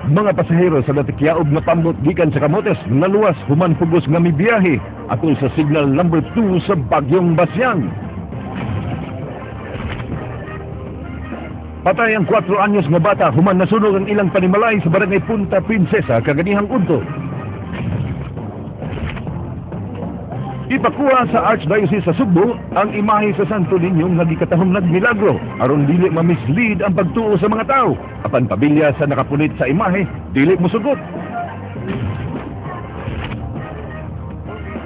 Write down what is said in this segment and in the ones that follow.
Mga pasahero sa natikyaob nga pambot gikan sa Camotes naluwas human pugos nga mibiyahe atol sa signal number 2 sa Bagyong Basyang. Patay ang 4 anyos nga bata human nasunog ang ilang panimalay sa barangay Punta Princesa kaganihang udto. Ipakuha sa Archdiocese sa Sugbo ang imahe sa Santo Niño nga gikatahom nagmilagro aron dili ma-mislead ang pagtuo sa mga tao. Apan pamilya sa nakapunit sa imahe dili mosugot.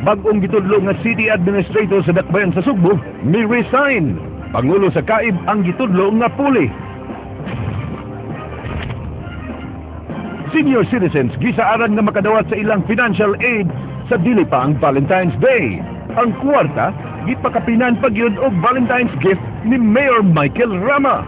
Bag-ong gitudlo nga City Administrator sa Dakbayan sa Sugbo mi-resign. Pangulo sa Kaib ang gitudlo nga puli. Senior citizens gisaaran nga makadawat sa ilang financial aid sa dili pa ang Valentine's Day. Ang kwarta, gipakapinan pa gyud og Valentine's gift ni Mayor Michael Rama.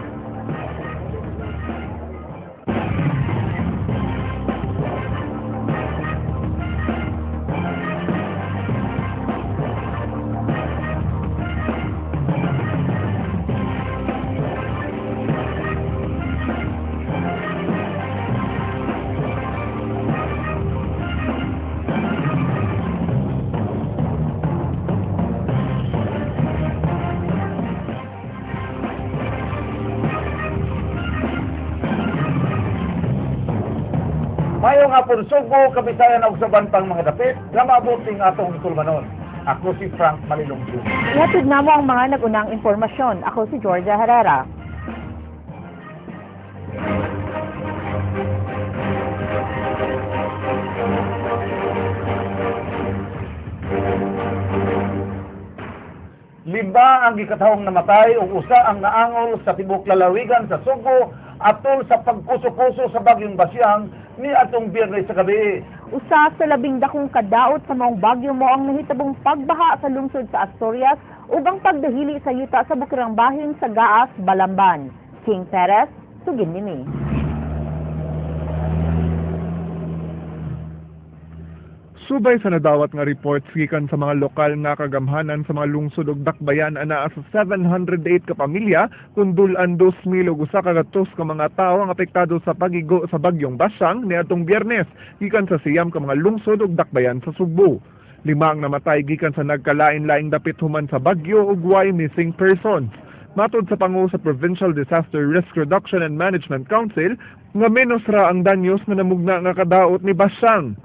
Mayong hapon Sugbo, Kabisayan ug sa bantang mga dapit, nga maabot ning atong tulumanon. Ako si Frank Malilong Jr. Ihatid namo ang mga nagunang impormasyon. Ako si Georgia Herrera. Lima ang gikatahong namatay ug usa ang naangol sa tibok lalawigan sa Sugbo atol sa pagkuso-kuso sa Bagyong Basyang ni atong Biyernes sa gabi. Usa sa labing dakong kadaot sa maong bagyo mo ang nahitabong pagbaha sa lungsod sa Asturias ug ang pagdahili sa yuta sa bukirang bahin sa Gaas, Balamban. King Perez, sugin nimi. Subay sa nadawat nga reports gikan sa mga lokal nga kagamhanan sa mga lungsod ug dakbayan anaa sa 708 ka pamilya kun dul-an 2,001 ka mga tawo ang apektado sa pagigo sa Bagyong Basyang niadtong Biyernes gikan sa 9 ka mga lungsod ug dakbayan sa Sugbo. 5 ang namatay gikan sa nagkalain-laing dapit human sa bagyo ug way missing persons. Matod sa pangu sa Provincial Disaster Risk Reduction and Management Council nga menos ra ang danyos nga namugna nga kadaot ni Basyang.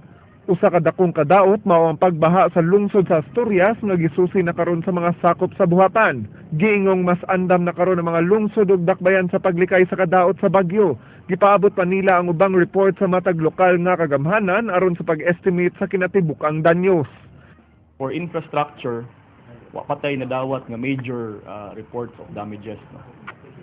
Usa ka dakong kadaot mao ang pagbaha sa lungsod sa Asturias nga gisusi na karon sa mga sakop sa buhatan. Giingong mas andam na karon ang mga lungsod ug dakbayan sa paglikay sa kadaot sa bagyo. Gipaabot pa nila ang ubang report sa matag lokal nga kagamhanan aron sa pag-estimate sa kinatibuk-ang danyos. For infrastructure, wa patay nadawat nga major reports of damages. No?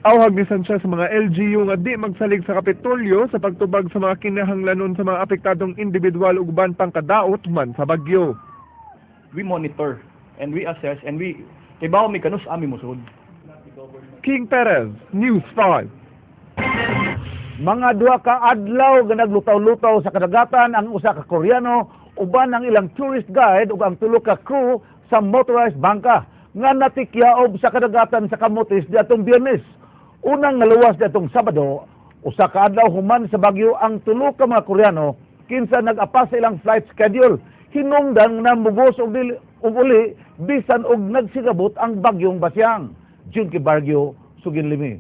Awhag bisan siya sa mga LGU nga di magsalig sa Kapitolyo sa pagtubag sa mga kinahanglanon sa mga apektadong individual ug uban pang kadaot man sa bagyo. We monitor and we assess and we kibaw mi kanus ami mosud. King Perez, News 5. Mga duha ka adlaw nga naglutaw-lutaw sa kadagatan ang usa ka Koreano uban ang ilang tourist guide ug ang tulo ka crew sa motorized bangka nga natikyaob sa kadagatan sa Camotes diatong Biyernes. Unang naluwas diatong Sabado, usa ka adlaw human sa bagyo ang tulo ka mga Koreano kinsa nag-apa sa ilang flight schedule. Hinungdan nga mugos og dili og uli bisan og nagsigabot ang Bagyong Basyang. Junkie Bargio, sugin limi.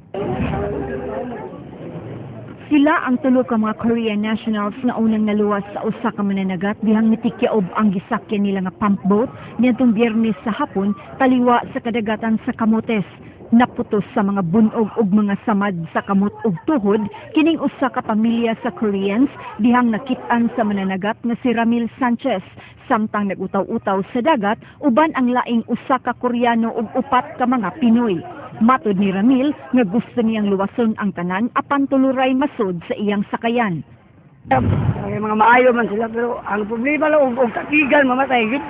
Sila ang tulo ka mga Korean nationals nga unang naluwas sa usa ka mananagat dihang nitikyaob ang gisakyan nila nga pump boat niadtong Biyernes sa hapon taliwa sa kadagatan sa Camotes. Naputos sa mga bunog ug mga samad sa kamot ug tuhod kining usa ka pamilya sa Koreans dihang nakit-an sa mananagat nga si Ramil Sanchez samtang nagutaw-utaw sa dagat uban ang laing usa ka Koreano ug upat ka mga Pinoy. Matod ni Ramil nga gusto niyang luwason ang tanan apan tuluray masud sa iyang sakayan. Ay, mga maayo man sila pero ang problema lang og katigan mamatay gid.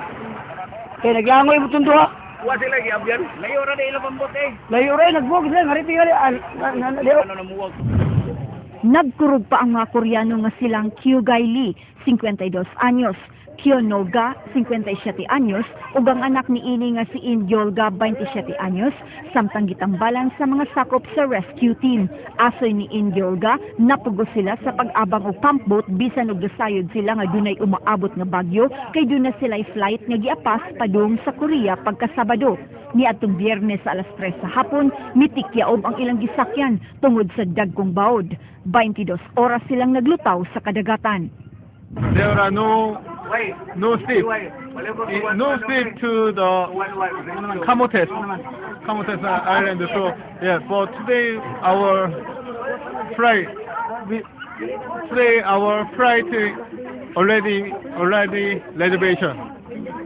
Kay naglangoy mo tong duha. Wa sila giabyan. Layo ra ilang pambot eh. Layo ra nagbuog sila ngari tingali. Nagkurog pa ang mga Koreano nga silang Kyugai Lee, 52 anyos, Kyonoga, 57 anyos, ug ang anak ni ini nga si Ingyolga, 27 anyos, samtang gitambalan sa mga sakop sa rescue team. Asoy ni Ingyolga, napugos sila sa pag-abang og pump boat bisan og gasayod sila nga dunay umaabot nga bagyo kay duna sila'y flight nga giapas padung sa Korea pagkasabado. Niadtong Biyernes sa alas 3 sa hapon, mitikyaob ang ilang gisakyan tungod sa dagkong baod. 22 oras silang naglutaw sa kadagatan. There are no ship, no ship to the Camotes Island. So yeah, for today our flight already reservation.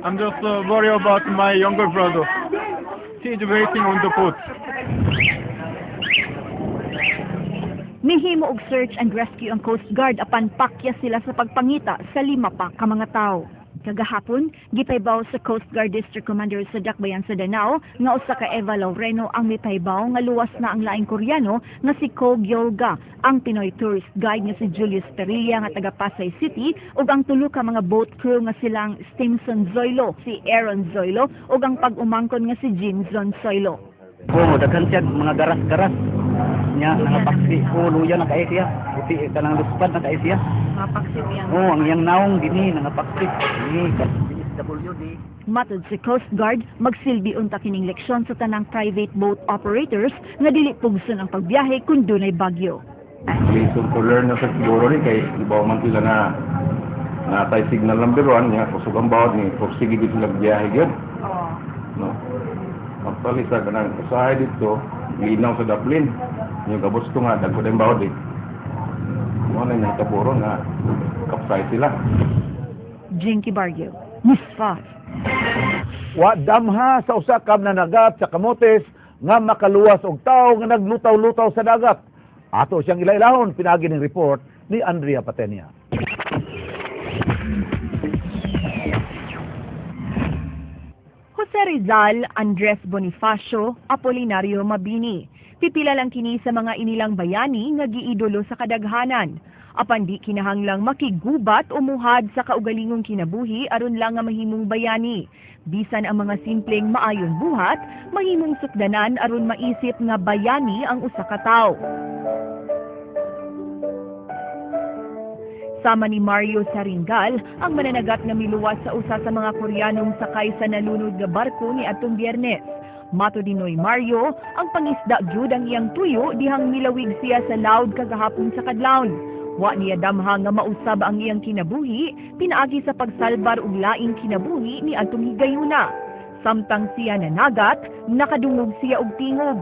I'm just worried about my younger brother. He is waiting on the boat. Mihimo og search and rescue ang Coast Guard apan pakya sila sa pagpangita sa 5 pa ka mga tawo. Kagahapon, gipaybaw sa Coast Guard District Commander sa Dakbayan sa Danao nga usa ka Eva Laureno ang mipaybaw nga luwas na ang laing Koreano nga si Ko Gyolga, ang Pinoy tourist guide nga si Julius Perilla nga taga Pasay City ug ang tulo ka mga boat crew nga silang Stimson Zoilo, si Aaron Zoilo ug ang pag-umangkon nga si Jinzon Zoilo. Oo, daghan siya mga garas-garas. Nya nangapaksi ko luya na kay siya. Puti kanang luspad na kay siya. Mapaksi niya. Oo, ang iyang naong dinhi nangapaksi. Dinhi SWD. Matod sa Coast Guard, magsilbi unta kining leksyon sa tanang private boat operators nga dili pugson ang pagbiyahe kung dunay bagyo. Lesson to learn na sa siguro ni kay ibaw man sila na natay signal number 1 niya kusog ang bawod ni sige gid sila biyahe gyud. No. Actually sa kanang usahay dito, linaw sa Dublin. Yung gabos ko nga dagko din bawod eh. Mo na nang taburo nga kapsay sila. Jinky Barrio, News 5. Wa damha sa usa ka nanagat sa Camotes nga makaluwas og tawo nga naglutaw-lutaw sa dagat. Ato siyang ilailahon pinaagi ning report ni Andrea Patenia. Jose Rizal, Andres Bonifacio, Apolinario Mabini. Pipila lang kini sa mga inilang bayani nga giidolo sa kadaghanan. Apan di kinahanglang makigubat o muhad sa kaugalingong kinabuhi aron lang nga mahimong bayani. Bisan ang mga simpleng maayong buhat, mahimong sukdanan aron maisip nga bayani ang usa ka tawo. Sama ni Mario Saringal, ang mananagat nga miluwas sa usa sa mga Koreanong sakay sa nalunod nga barko ni atong Biyernes. Mato dinoy Mario, ang pangisda gyud ang iyang tuyo dihang milawig siya sa loud kagahapon sa kadlawon. Wa niya damha nga mausab ang iyang kinabuhi, pinaagi sa pagsalbar og laing kinabuhi ni atong higayuna. Samtang siya nanagat, nakadungog siya og tingog.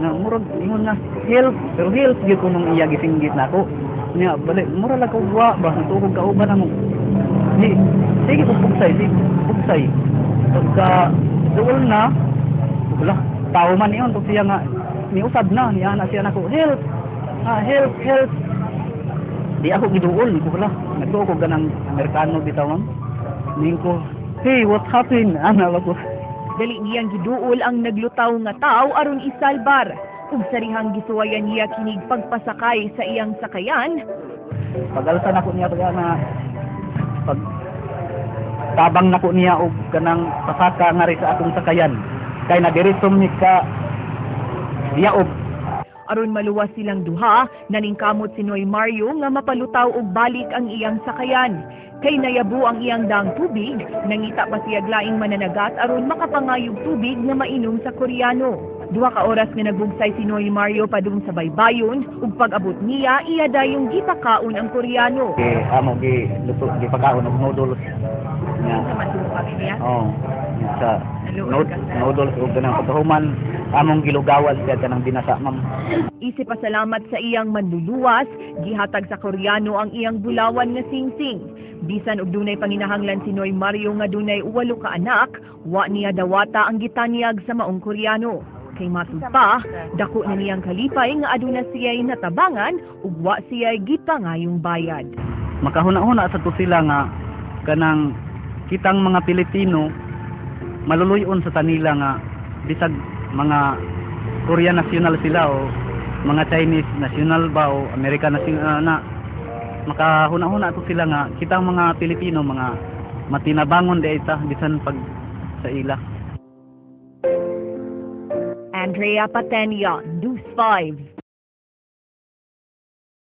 Nga murag ingon nga help, pero help gyud ko nung iya gisinggit nako. Nya balik mura lang ko wa ba tuog kauban amo. Di sige ko pugsay, di pugsay. Pagka duol na, wala tao man iyon to siya nga niusab na niya na siya nako help. Ah, help, help. Di ako giduol ko wala. Nagtuo ko ganang Amerikano bitaw man. Ning ko, hey, what happened? Ana ba ko? Dali niyang giduol ang naglutaw nga tawo aron isalbar. Ug sarihang gisuwayan niya kinig pagpasakay sa iyang sakayan. Pagalsa nako niya pag na pag tabang nako niya og kanang pasaka ngari sa akong sakayan. Kay na diretso mi ka diaob. Aron maluwas silang duha, naningkamot si Noy Mario nga mapalutaw og balik ang iyang sakayan. Kay nayabo ang iyang daang tubig, nangita pa siya laing mananagat aron makapangayog tubig nga mainom sa Koreano. 2 ka oras nga nagbugsay si Noy Mario padung sa baybayon, ug pag-abot niya iya dayong gipakaon ang Koreano. Gi amo gi luto gipakaon og noodles. Nya. Oh, sa noodles ug kanang pagkahuman among gilugawan siya kanang binasa ma'am. Isip pasalamat sa iyang manluluwas, gihatag sa Koreano ang iyang bulawan nga singsing. Bisan og dunay panginahanglan si Noy Mario nga dunay 8 ka anak, wa niya dawata ang gitanyag sa maong Koreano. Kay matud pa, dako na niyang kalipay nga aduna siya'y natabangan ug wa siya'y gipangayong bayad. Makahuna-huna sa to sila nga kanang kitang mga Pilipino maluluyon sa tanila nga bisag mga Korean national sila o Mga Chinese national ba o American national na makahuna-huna to sila nga kitang mga Pilipino mga matinabangon di ita bisan pag sa ila. Andrea Patenia, News 5.